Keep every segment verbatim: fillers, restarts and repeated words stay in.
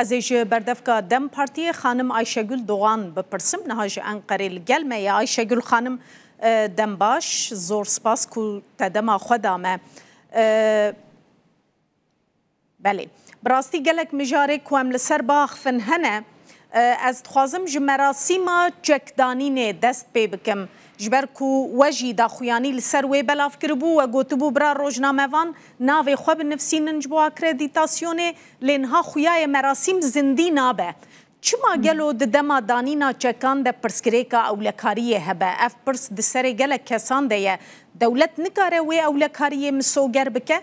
Ez ê ji berdevka DEM Partiyê xanim Ayşegül Doğan bipirsim. Niha ji Enqerê li gel me ye. Ayşegül xanim, e, dem baş, zor spas ku te dema xwe da me. E, belê, bi rastî gelek mijarê ku em li ser biaxivin hene. E, ez dixwazim ji merasîma çekdanînê dest pê bikim. Ji ber ku we jî daxuyanî li ser wê belav kiribû, we gotibû, bira rojnamevan, navê xwe binivîsînin ji bo akredîtasyonê, lê niha xuya ye merasîm zindî nabe. Çima gelo di dema danîna çekan de pirsgirêka ewlekariyê hebe? Ev pirs di serê gelek kesan de ye. Dewlet nikare wê ewlekariyê misoger bike?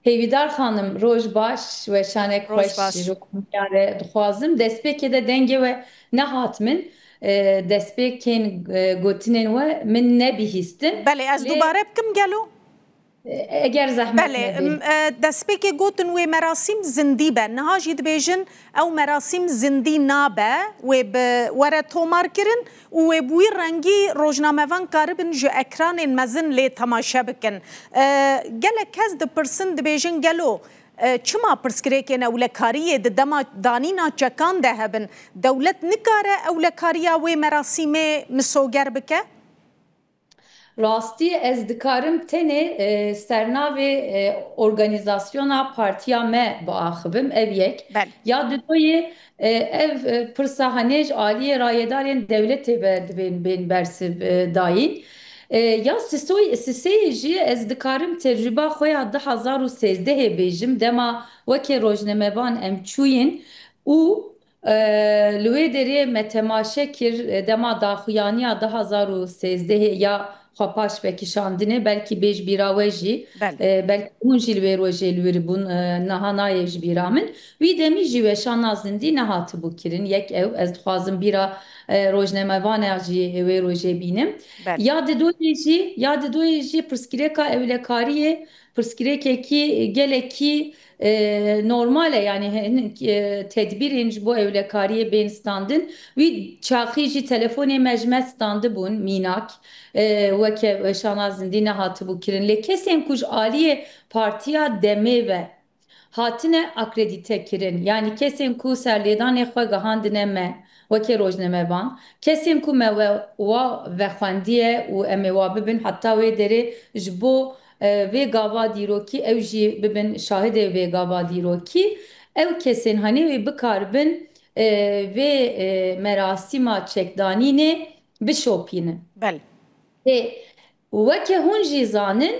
Hêvîdar xanim, roj baş, weşanek Roj xweş baş. ji we re dixwazim. Destpêkê de dengê we nehat min. E, destpêkên, e, gotinên we min nebihîstin. Belê, ez Lê dubare bikim gelo? E, eger zehmet Belê, nebê. m, e, destpêkê gotin wê merasîm zindî be. Niha jî dibêjin ew merasîm zindî nabe, wê bi were tomar kirin û wê bi wî rengî rojnamevan karibin ji ekranên mezin lê temaşe bikin. E, gelek kes dipirsin, dibêjin gelo, e, çima pirsgirêkên ewlekariyê di dema danîna çekan de hebin? Dewlet nikare ewlekariya wê merasîmê misoger bike? Rastî, ez dikarim tenê, e, sernavê, e, organîzasyona partiya me biaxivim, ev yek. Belê. Ya dudoyê, e, ev, e, pirsa hanê ji aliyê rayedarên dewletê ve divên bên bersiv, e, dayîn. E, ya sisoy-, siseyê jî ez dikarim tecrûba xwe ya du hazar û sêzdehê bêjim, dema weke rojnamevan em çûyîn û, e, li wê derê me temaşe kir, e, dema daxuyaniya du hazar û sêzdehê ya xwe paş vekişandinê, belkî bê ji bîra we jî, Belê. e, belkî hûn jî li wê rojê li wir bûn, e, niha nayê ji bîra min. Wî demî jî weşana zindî nehatibû kirin. Yek ew, ez dixwazim bîra, e, rojnamevana jî wê rojê bînim. Belê. Ya didoyê jî, ya didoyê jî pirsgirêka ewlekariyê, pirsgirêkekî gelekî, e, normal e, yanî hin, e, tedbîrên ji bo ewlekariyê bên standin. Wî çaxî jî telefonê me ji me standibûn mînak, e, weke weşana zindî nehatibû kirin. Lê kesên ku ji aliyê partiya demê ve hatine akredîte kirin. Yanî kesên ku serlêdanê xwe gihandine me, weke rojnamevan, kesên ku me we wa vexwendiye û em ê wa bibin heta wê derê ji bo, e, vê gava dîrokî, ew jî bibin şahidê vê gava dîrokî. Ew kesên hanê wê bikaribin, e, vê, e, merasîma çekdanînê bişopînin. Belê. Ê, weke hûn jî zanin,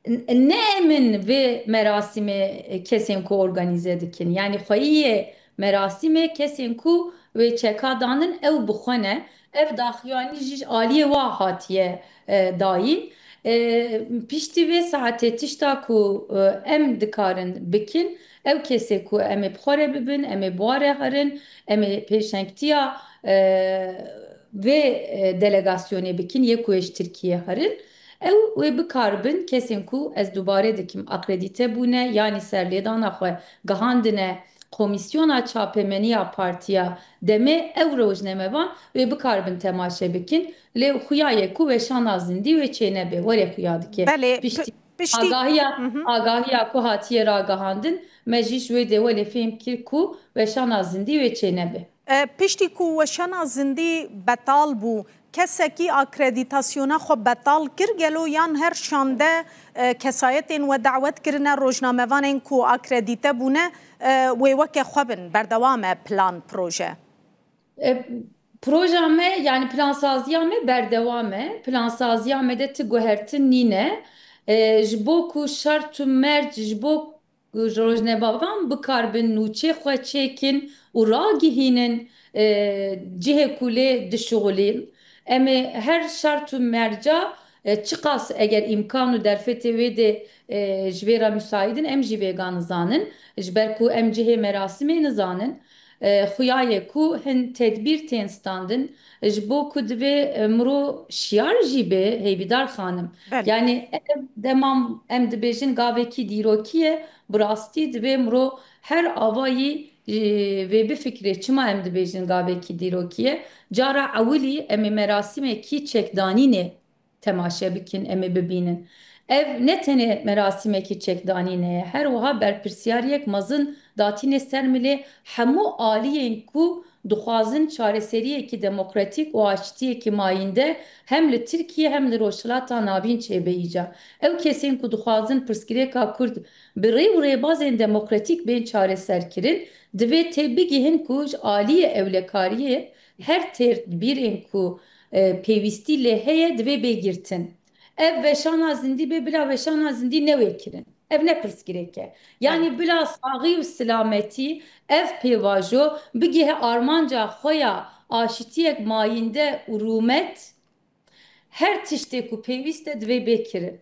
n-, ne em in vê merasîmê kesên ku organîze dikin. Yanî xweyiyê merasîmê kesên ku wê çeka danin ew bi xwe ne. Ev daxuyanî jî ji aliyê wa hatiye, e, dayîn. E, piştî vê saetê tişta ku, e, em dikarin bikin, ew kesê ku em ê bi xwe re bibin, em ê bi wa re herin, em ê pêşengtiya, e, vê, e, delegasyonê bikin, yê ku ê ji Tirkiyê herin, ew wê bikaribin kesên ku ez dubare dikim akredîte bûne, yanî serlêdana xwe gihandine Komîsyona Çapemeniya Partiya demê, ew rojnamevan wê bikaribin temaşe bikin, lê xuya ye ku weşana zindî wê çênebe, werê xuya dike. Belê, Piştî pi-, piştî agahiya, Hı hı. agahiya ku hatiye ragihandin, me jî ji wê dê welê fêm kir ku weşana zindî wê çênebe. E, piştî ku weşana zindî betal bû, kesekî akredîtasyona xwe betal kir gelo yan her şande, e, kesayetên we dawet kirine, rojnamevanên ku akredîte bûne, e, wê weke xwe bin, berdewam e plan, proje? E, proja me, yanî plansaziya me berdewam e. Plansaziya me de ti guhertin nîne. E, ji bo ku şert û merc, ji bo rojnamevan bikaribin nûçê xwe çêkin û ragihînin, e, cihê ku lê dişuxulîn. Em ê her şert û merca, e, çiqas eger îmkan û derfetê wê de, e, ji vê re müsait in, em jî vêga nizanin. Ji ber ku em cihê merasimê nizanin. E, xuya ye ku hin tedbîr tên standin, ji bo ku divê, e, miro şiyar jî be, Hêvîdar xanim. Belê. Yanî ev dema em dibêjin gavekî dîrokî ye, bi rastî divê miro her avayî, e, vê bifikirê. Çima em dibêjin gavekî dîrokî ye? Cara ewilî em ê merasîmekî çekdanînê temaşe bikin, em ê bibînin. Ev ne tenê merasîmekî çekdanînê ye, her wiha berpirsiyariyek mezin datînê ser milê hemû aliyên ku dixwazin çareseriyekî demokratîk û aştiyekî mayînde hem li Tirkiye hem li Rojhilata Navîn çêbe îca. Ew kesên ku dixwazin pirsgirêka Kurd bi rê û rêbazên demokratîk bên çareserkirin, divê tê bigihin ku ji aliyê ewlekariyê her têdbîrên ku, e, pêwîstî lê heye divê bê girtin. Ev weşana zindî bê, bila weşana zindî newê kirin. Ev ne pirsgirêk e. Yanî bila saxî û silametî ev pêvajo bigihe armanca xwe ya aşitiyek mayînde û rûmet, her tiştê ku pêwîst e divê bê kirin.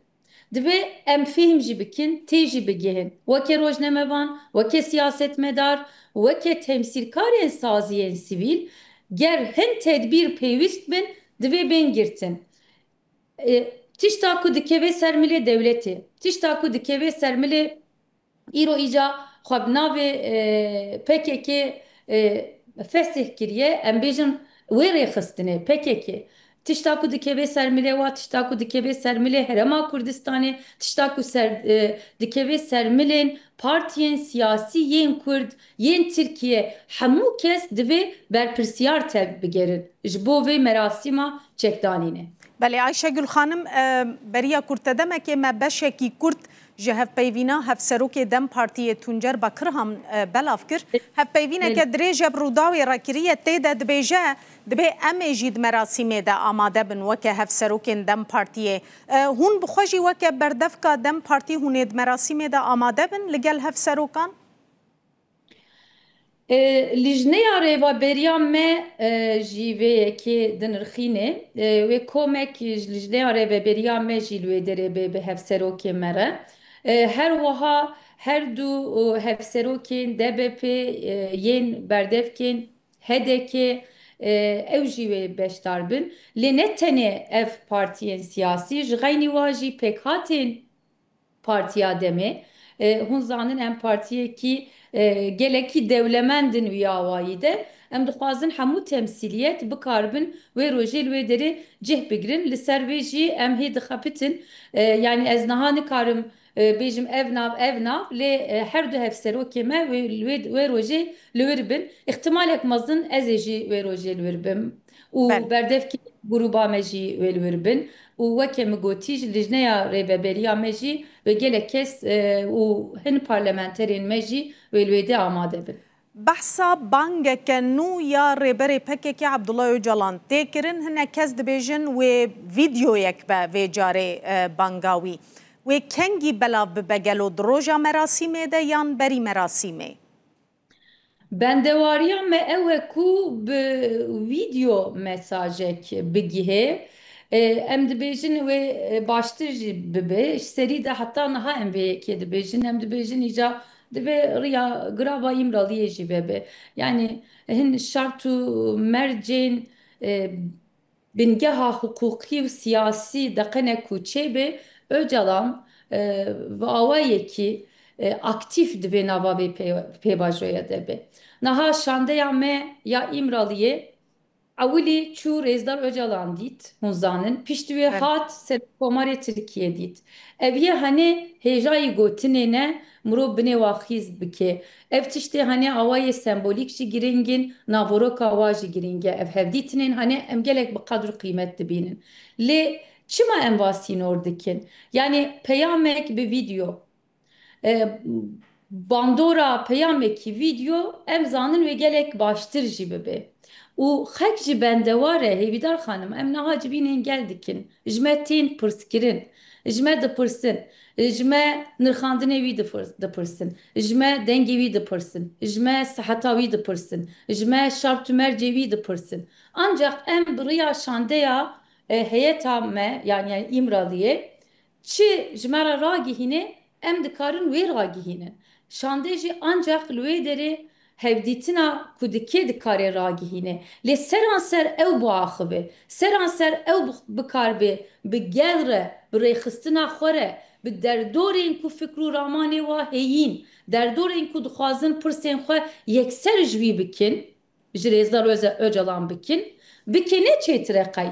Divê em fêhm jî bikin, tê jî bigihin. Weke rojnamevan, weke siyasetmedar, weke temsîlkarên saziyên sivîl, ger hin tedbîr pêwîst bin, divê bên girtin. E, tişta ku dikeve ser milê dewletê, tişta ku dikeve ser milê îro îca xwe bi navê, e, P K K, e, fesih kiriye, em bêjin wê rêxistinê, P K K. Tişta ku dikeve ser milê wa, tişta ku dikeve ser milê Herêma Kurdistanê, tişta ku ser, e, dikeve ser milên partiyên siyasî yên Kurd, yên Tirkiye, hemû kes divê berpirsiyar tev bigerin ji bo vê merasîma çekdanînê. Belê, Ayşegül Xanim, e, beriya ku te demekê me beşekî kurt ji hevpeyvîna Hevserokê DEM Partiyê Tuncer Bakirhan, e, belav kir. Hevpeyvîneke Belê. dirêj e bi Rûdawê re kiriye, tê de dibêje, dibê em ê jî di merasîmê de amade bin weke hevserokên DEM Partiyê. E, hûn bi xwe jî weke berdevka DEM Partî hûn ê di merasîmê de amade bin li gel hevserokan? E, Lijneya Rêveberiya me, e, jî vê yekê dinirxîne. E, wê komek ji Lijneya Rêveberiya me jî li wê derê bê bi hevserokê me re. E, her wiha her du, e, hevserokên D B P, e, yên berdevkên H D K, e, ew jî wê beşdar bin. Lê ne tenê ev partiyên siyasî, ji xeynî wa jî pêkhatên Partiya DEMê. E, hûn zanin em partiyekî, e, gelekî dewlemend in wî awayî de. Em dixwazin hemû temsîliyet bikaribin wê rojê li wê derê cih bigirin. Li ser vê jî em hê dixebitin. E, yanî ez niha nikarim, e, bêjim ev nav, ev nav, lê, e, her du hevserokê me wê, wê, wê rojê li wir bin. Îhtimalek mezin ez ê jî wê rojê li wir bim. Û Belê. berdevkê grûba me jî wê li wir bin. Û weke min gotî, ji Lijneya Rêveberiya me jî wê gelek kes, e, û hin parlamenterên me jî wê li wê de amade bin. Behsa bangeke nû ya Rêberê P K K Abdullah Ocalan tê kirin. Hinek kes dibêjin wê vîdyoyek be vê carê, e, banga wî. Wê kengî belav bibe, gelo di roja merasîmê de yan berî merasîmê? Bendewariya me ew e ku bi vîdeo mesajek bigihê. E, em dibêjin wê, e, baştir jî bibe. Ji serî de heta niha em vê yekê dibêjin. Em dibêjin îca divê riya girava Îmraliyê jî vebe. Yanî hin şert û mercên, e, bingeha hiqûqî û siyasî deqene ku çêbe, Ocalan, e, bi awayekî, e, aktîf di vê nava vê pê-, pêvajoya de be. Niha şandeya me ya Îmraliyê ewilî çû Rêzdar Ocalan dît, hûn zanin. Piştî wê Evet. hat Serokkomarê Tirkiyê dît. Ev yê henê hêjayî gotinê ne, mirov binê wa xîz bike. Ev tiştê henê awayê sembolîk jî girîng in, navoroka wa jî girîng e. Ev hevdîtinên henê em gelek bi qedr û qîmet dibînin. Lê çima em va sînor dikin? Yanî peyamek bi vîdeo, e, bandora peyamekî vîdeo em zanin wê gelek baştir jî bibe. Û xelk jî bendewar e, Hêvîdar Xanim, em niha civînên gel dikin. Ji me tên pirskirin. Ji me dipirsin. Ji me nirxandinê wî difir-, dipirsin. Ji me dengê wî dipirsin. Ji me siheta wî dipirsin. Ji me şert û mercê wî dipirsin. Ancaq em bi riya şandeya, e, heyeta me, yanî, yanî Îmraliyê, çi ji me re ragihîne, em dikarin wê ragihînin. Şande jî ancaq li wê derê hevdîtina ku dike dikare ragihîne. Lê seranser ew biaxive, seranser ew bi-, bikaribe bi gel re, bi rêxistina xwe re, bi derdorên ku fikr û ramanê wa heyîn, derdorên ku dixwazin pirsên xwe yekser ji wî bikin, ji Rêzdar Oze-, Ocalan bikin, bike ne çêtir e qey.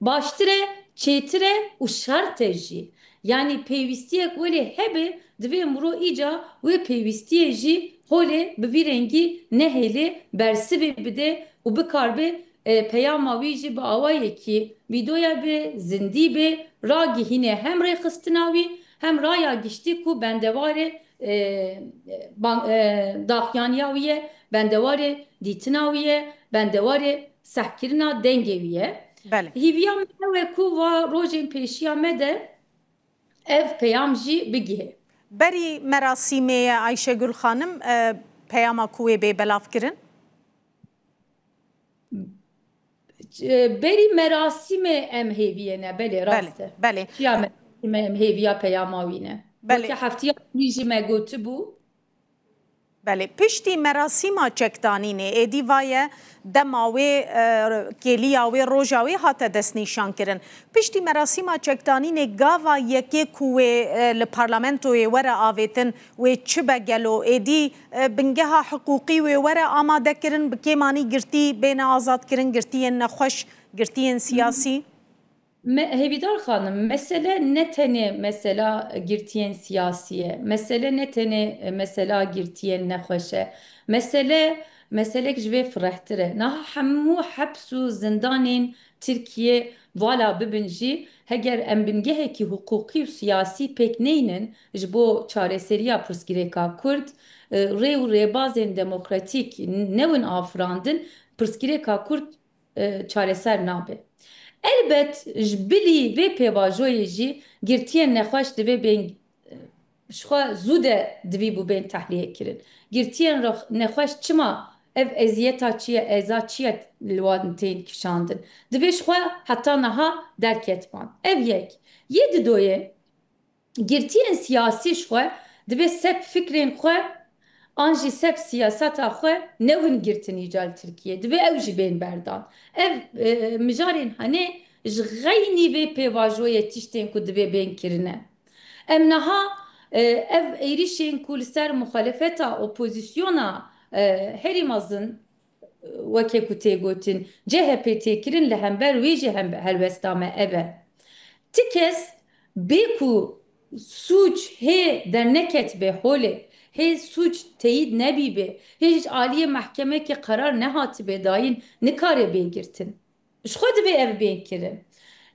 Baştir e, çêtir e û şert e jî. Yanî pêwîstiyek welê hebe Divê miro îca wê pêwîstiyê jî holê bi vî rengî nehêlê, bersivê bide û bikarbe, e, peyama wî jî bi awayekî vîdoya bi zindî bi ragihîne hem rêxistina wî hem raya giştî ku bendewarê, e, ban-, e, daxuyaniya wî ye, bendewarê dîtina wî ye, bendewarê sehkirina dengê wî ye. Belê. Hîviya me ew e ku va rojên pêşiya me de ev peyam jî bigihê. Berî merasîmê ye Ayşegül Xanim, e, peyama ku wê bê belavkirin? E, berî merasîmê em hêviyê ne, belê, rast e. Belê. Çiya merasîmê em hêviya peyama wî ne. Belê. Weke heftiya wî jî me gotibû. Belê, piştî merasîma çekdanînê, êdî vaye dema wê, e, kêliya wê, roja wê hate destnîşankirin. Piştî merasîma çekdanînê gava yekê ku wê, e, li parlamentoyê were avêtin, wê çi be gelo? Êdî, e, bingeha hiqûqî wê were amadekirin, bi kêmanî girtî bêne azadkirin, girtiyên nexweş, girtiyên siyasî? Me, Hêvîdar xanim, mesele ne tenê mesela girtiyên siyasî ye. Mesele ne tenê, e, mesela girtiyên nexweş e. Mesele, meselek ji vê firehtir e. Niha hemû heps û zindanên Tirkiye vala bibin jî, heger em bingehekî hiqûqî û siyasî pêk neynin ji bo çareseriya pirsgirêka Kurd, e, rê û rêbazên demokratîk newin afirandin, pirsgirêka Kurd e, çareser nabe. Elbet ji bilî vê pêvajoyê jî girtiyên nexweş divê bên, e, ji xwe zû de divî bû bên tehliyê kirin. Girtiyên rex-, nexweş çima ev eziyeta çi ye, eza çi ye li wan tên kişandin? Divê ji xwe heta niha derketman. Ev yek. Yê didoyê, girtiyên siyasî ji xwe divê seb fikrên xwe an jî seb siyaseta xwe newin girtin îca li Tirkiyê. Divê ew jî bên berdan. Ev, e, mijarên henê ji xeynî vê pêvajoyê tiştên ku divê bên kirine. Em niha, e, ev êrîşên ku li ser muxalefeta opozisyona, e, herî mezin weke ku tê gotin, C H P tê kirin, li hember wê jî hem helwesta me ev e. Ti kes bê ku sûc hê derneketibê holê, hê sûc teyîd nebîbê, hê ji aliyê mehkemekê qerar nehatibê dayîn, nikare bê girtin. Ji xwe divê ev bên kirin.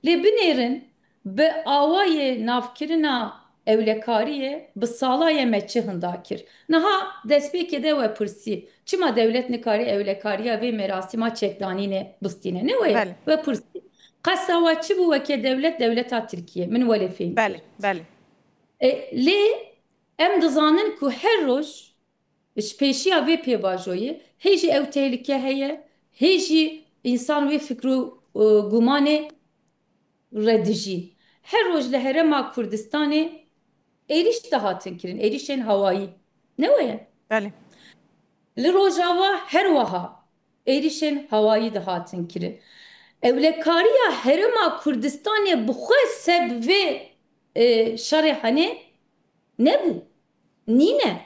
Lê binêrin, bi awayê navkirina ewlekariyê bi sala ye me çi hinda kir. Niha destpêkê de we pirsî, çima dewlet nikare ewlekariya vê merasîma çekdanînê bistîne? Ne we ye? Belê. We pirsî. Qesta we çi bû weke dewlet, dewleta Tirkiye? Min welê fêm kir. Belê, belê. E, lê em dizanin ku her roj ji pêşiya vê pêvajoyê hê jî ew tehlike heye, hê jî însan wê fikr û, e, gumanê re dijî. Her roj li Herêma Kurdistanê êrîş dihatin kirin, êrîşên hawayî. Ne weye? Belê. Li Rojava her wiha êrîşên hawayî dihatin kirin. Ewlekariya Herêma Kurdistanê bi xwe seb vê, e, şerê henê nebû. Nîne.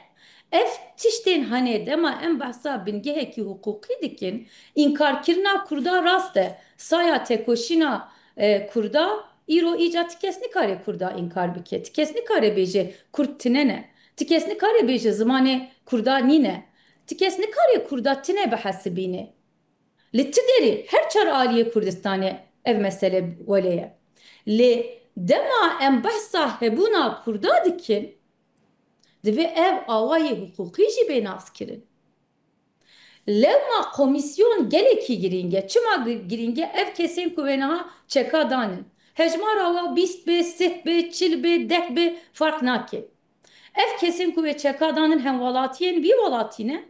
Ev tiştên henê dema em behsa bingehekî hiqûqî dikin, înkarkirina Kurda rast e. Saya tekoşîna, e, Kurda îro îca ti kes nikare Kurda înkar bike. Ti kes nikare bêje Kurd tine ne. Ti kes nikare bêje zimanê Kurda nîne. Ti kes nikare Kurda tine bihesibîne. Li ti derê her çar aliyê Kurdistanê ev mesele welê ye. Lê dema em behsa hebûna Kurda dikin, divê ev awayê hiqûqî jî bê naskirin. Lewma komîsyon gelekî girîng e. Çima gi-, girîng e? Ev kesên ku wê niha çeka danin. Hejmara we bîst be, sed be, çil be, deh be, farq nake. Ev kesên ku wê çeka danin hemwelatiyên vî welatî ne.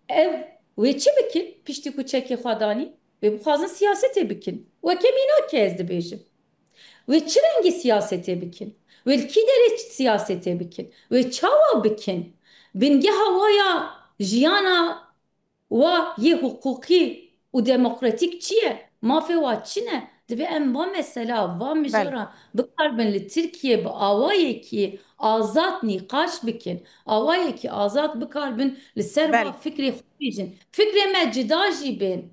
Ev, wê çi bikin? Piştî ku çekê xwe danî, wê bixwazin siyasetê bikin. Weke mînakê ez dibêjim. Wê çi rengî siyasetê bikin? Wê li kî derê siyasetê bikin? Wê çawa bikin? Bingeha wa ya jiyana wa yê hiqûqî û demokratîk çi ye? Mafê wa çi ne? Divê em va mesela, va Belê. mijara bikaribin li Tirkiye bi awayekî azad nîqaş bikin. Awayekî azad bikaribin li ser va Belê. fikrê xwe bêjin. Fikrê me cida jî bên.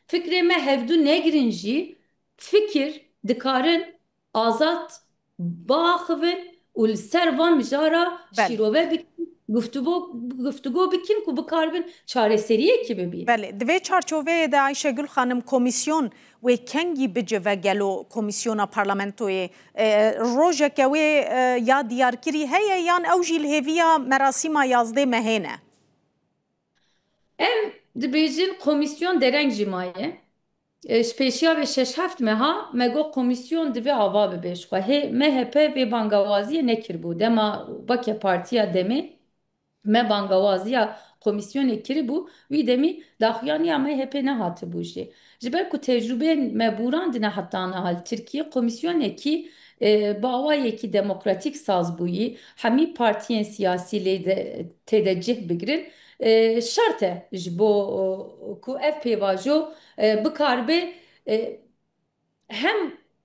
Fikrê me hevdu negirin jî, fikir dikarin azad biaxivin û li ser van mijara şîrove bikin, guftûgo, guftûgo bikin ku bikaribin çareseriyekî bibîn. Belê, di vê çarçoveyê de Ayşegül Xanim, komîsyon wê kengî bicive gelo komîsyona parlamentoyê? E, rojeke wê, e, ya diyarkirî heye yan ew jî li hêviya merasîma yazdê mehê ne? Em dibêjin komîsyon dereng jî maye. E, ji pêşiya vê şeş heft meha me got komîsyon divê ava bibe ji xwe. Hê M H P vê bangawaziyê nekiribû. Dema weke partiya demê me bangawaziya komîsyonê kiribû, wî demî daxuyaniya M H P nehatibû jî. Ji ber ku tecrûbeyên me borandine heta niha li Tirkiyê, komîsyonekî, e, bi awayekî demokratîk saz bûyî, hemî partiyên siyasî lê de, tê de cih bigirin, e, şert e ji bo, o, ku ev pêvajo, e, bikaribe, e, hem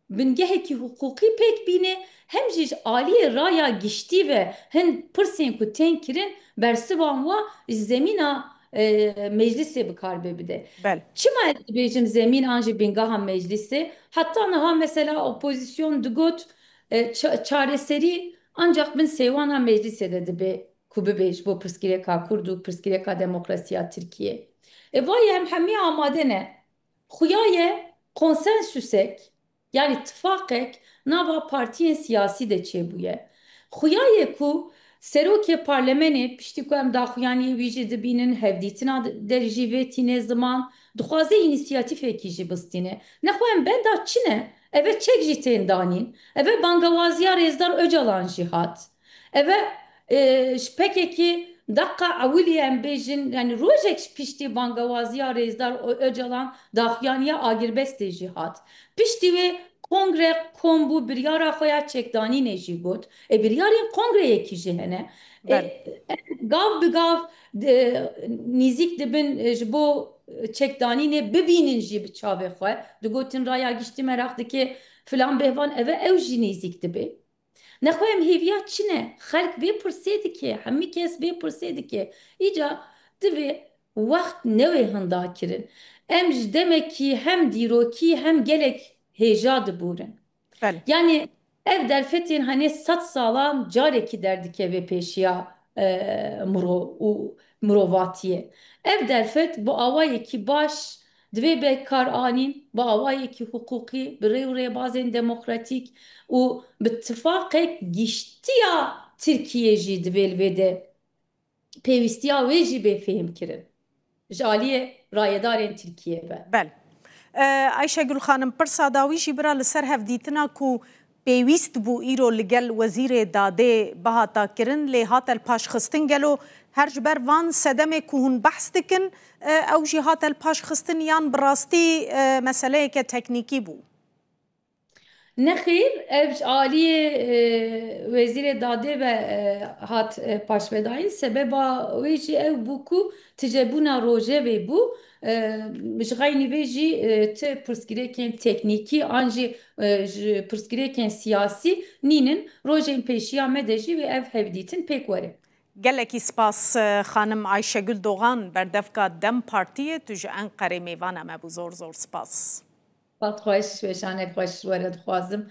bingehekî hiqûqî pêk bîne, hem jî ji aliyê raya giştî ve hin pirsên ku tên kirin, bersivan wa ji zemîna, e, meclisê bi kar bê bide. Bel. Çima ez dibêjim zemîn an jî bingeha meclisê? Heta niha mesela opozîsyon digot, e, ça-, çareserî ancak bin sêwana meclisê de dibe ku bibe ji bo pirsgirêka Kurd û pirsgirêka demokrasiya Tirkiyê. E, vayê em hemî amade ne. Xuya ye konsensusek, yanî tifaqek nava partiyên siyasî de çêbûye. Xuya ye ku serokê parlemenê, piştî ku em daxuyaniyê wî jî dibînin, hevdîtina de jî vê tîne ziman, dixwaze înîsiyatîfekî jî bistîne. Nexwe em benda çi ne? Eve çek jî tên danîn. Eve bangewaziya Rêzdar Ocalan jî hat. Eve, e, ji P K K'ê deqa ewilî em bêjin, yanî rojek ji piştî bangewaziya Rêzdar O-, Ocalan daxuyaniya agirbestê jî hat. Piştî wê kongre kom bû, biryara xwe ya çekdanînê jî got. E, biryarên kongreyekî jî hene. E, Belê. e, gav bi gav, e, nîzîk dibin, e, ji bo çekdanînê bibînin jî bi çavê xwe. Digotin raya giştî meraq dike, filan behvan, eve ew jî nîzîk dibe. Nexwe em hêviya çi ne? Xelk vê pirsê dike, hemî kes vê pirsê dike. Îca divê wext newê hinda kirin. Em ji demekî hem dîrokî hem gelek hêja dibûrin. Belê. Yanî ev derfetên henê sed salan carekî derdikeve pêşiya, e, miro û mirovatiyê. Ev derfet bi awayekî baş divê be kar anîn, bi awayekî hiqûqî, bi rê û rêbazên demokratîk û bi tifaqek giştiya Tirkiyê jî divê li vê de pêwîstiya wê jî bê fêhmkirin. Ji aliyê rayedarên Tirkiyê ve. Bel. E, Ayşegül Xanim, pirsa dawî jî bira li ser hevdîtina ku pêwîst bû îro li gel Wezîrê Dadê bihata kirin, lê hate li paşxistin. Gelo her ji ber van sedemê ku hûn behs dikin, e, ew jî hate li paşxistin yan bi rastî, e, meseleyeke teknîkî bû? Nexêr, ev ji aliyê, e, Wezîrê Dadê ve, e, hat, e, paşvedayîn. Sebeba wê jî ew bû ku tijebûna rojevê bû. E, ji xeynî vê jî, e, ti pirsgirêkên teknîkî an jî, e, ji pirsgirêkên siyasî nînin. Rojên pêşiya me de jî wê ev hevdîtin pêk were. Gelekî spas, e, xanim Ayşegül Doğan, berdevka DEM Partiyê, tu ji Enqerê mêvana me bû. Zor zor spas. Spas xweş, weşanek xweş ji we re dixwazim.